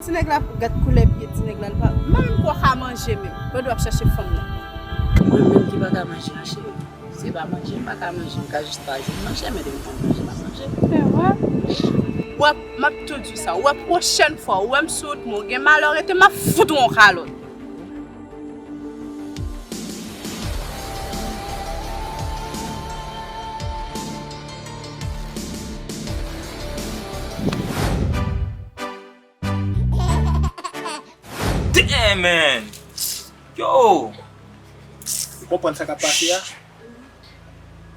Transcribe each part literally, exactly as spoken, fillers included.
Ti nèg la, gad koulè pye ti nèg la, li pa menm poko ka manje menm. Pandan w ap chache fanm nan. Mwen menm ki pa ka manje a, cheri. Se pa manje m pa ka manje, m ka jis pa jwenn manje, men depi m jwenn manje, m ap manje. Se vre? W ap, m ap tou di w sa, w ap pwochèn fwa, w wè m sou wout mwen, w gen malè rete, m ap fout ou yon kalòt. Damn, man! Yo! Ou konprann sa k ap pase a?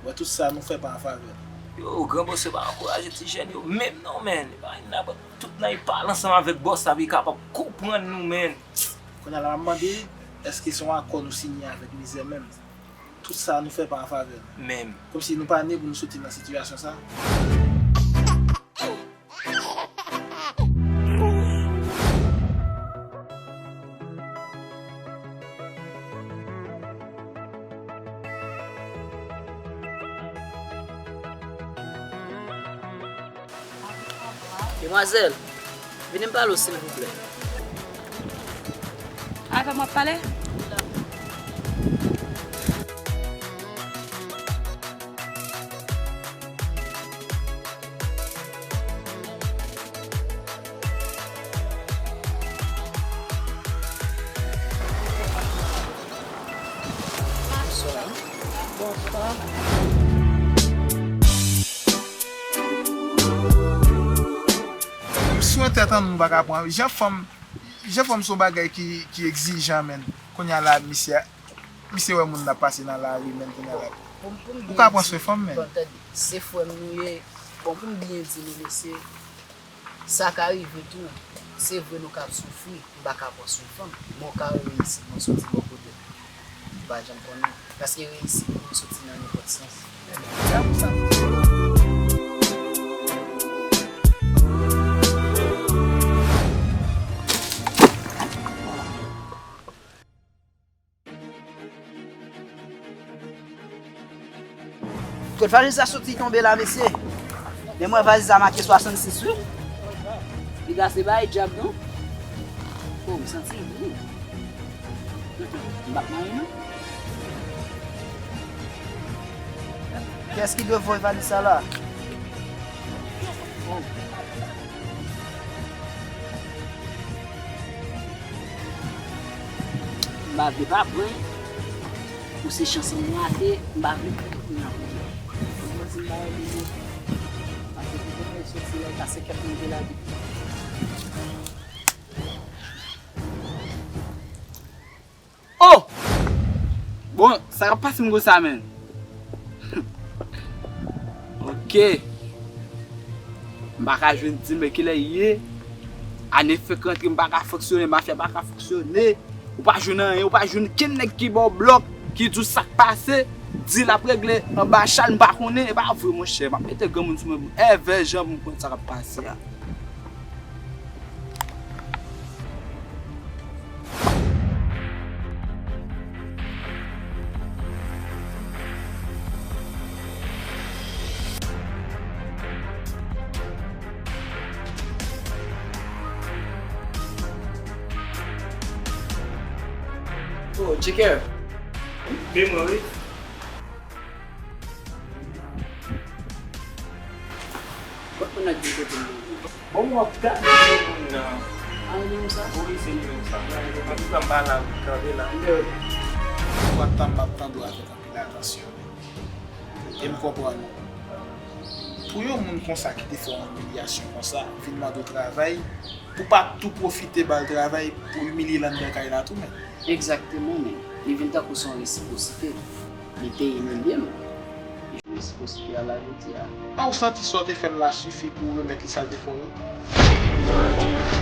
Wè tout sa nou fè pa an favè l. Yo, gran bòs yo pa ankouraje ti jèn yo menm non, man. E pa n ap tout nan pale ansanm avèk bòs la pou li kapab konprann nou, man. Kounye a la, m ap mande, èske se yon akò nou siyen avèk mizè menm? Tout sa nou fè pa an favè l. Menm. Kòmsi nou pa ne pou nou soti nan sitiyasyon sa. Demwazèl, vini m pale w silvouplè. Avè m w ap pale? Bonswa. Bonswa. M sou yon tèt an nou pa ka pran. Jan fanm, jan fanm se yon bagay ki, ki egzijan, menn. Kounye a la, misye, misye wè moun nan pase nan lari, menn, kounye a la. Ou ka pran swen fanm, menn. Bon, tande, se frè m nou ye. Bon, pou m byen di nou, mesye, sa ka rive tou. Se vre nou ka ap soufri, m pa ka pran swen fanm, men w ka wè reyisi mwen soti bò kote m. M pa janm konnen. Paske reyisi pou mwen soti nan nenpòt sans. Kot valiz la soti tonbe la, mesye? Men mwen valiz la make swasannsis, wi. Piga se bay djab, non? Oh, m santi l gou. M p ap manyen, non. Kiyès ki dwe voye valiz sa la? Oh. M pa vle pa pran. Ou se chans an mwen ate, m pa vle pran kounye a pou mwen. Mwen di m pa vle non. Paske pou kounye a soti la, e pa senkant mil dola depi. Oh! Bon, sa k ap pase m konsa, menn? Ok. M pa ka jwenn di m kilè l ye. Ane fèk rantre, m pa ka fonksyone, mafya pa ka fonksyone. Ou pa jwenn anyen, ou pa jwenn kenn nèg ki ba w blòk, ki di w sa k pase, di l ap regle anba chal, m pa konnen, e pa vre, monchè. M ap mete granmoun sou mwen pou m èvè jan pou m konn sa k ap pase a. Oh, Djeker. Se mwen, wi. Kot moun nan ki kote m nan? Bon, m ap gade moun nan. A, li menm sa? Wi, se li menm sa. Antouka, m pa la, wi, kanpe la. Ou ap tann, m ap tande w avèk anpil atansyon. E m konprann ou. Pou yon moun konsa ki te fè yon imilyasyon konsa, vin mande w travay, pou pa tou pwofite ba l travay, pou imilye l anndan kay la tou, menm. Egzakteman, men li vin tankou se yon resipwosite. Li te imilye m. Li jwe resipwosite a la jodi a. A, ou santi sa w te fè l la sifi pou w remèt li sa l te fè w yo?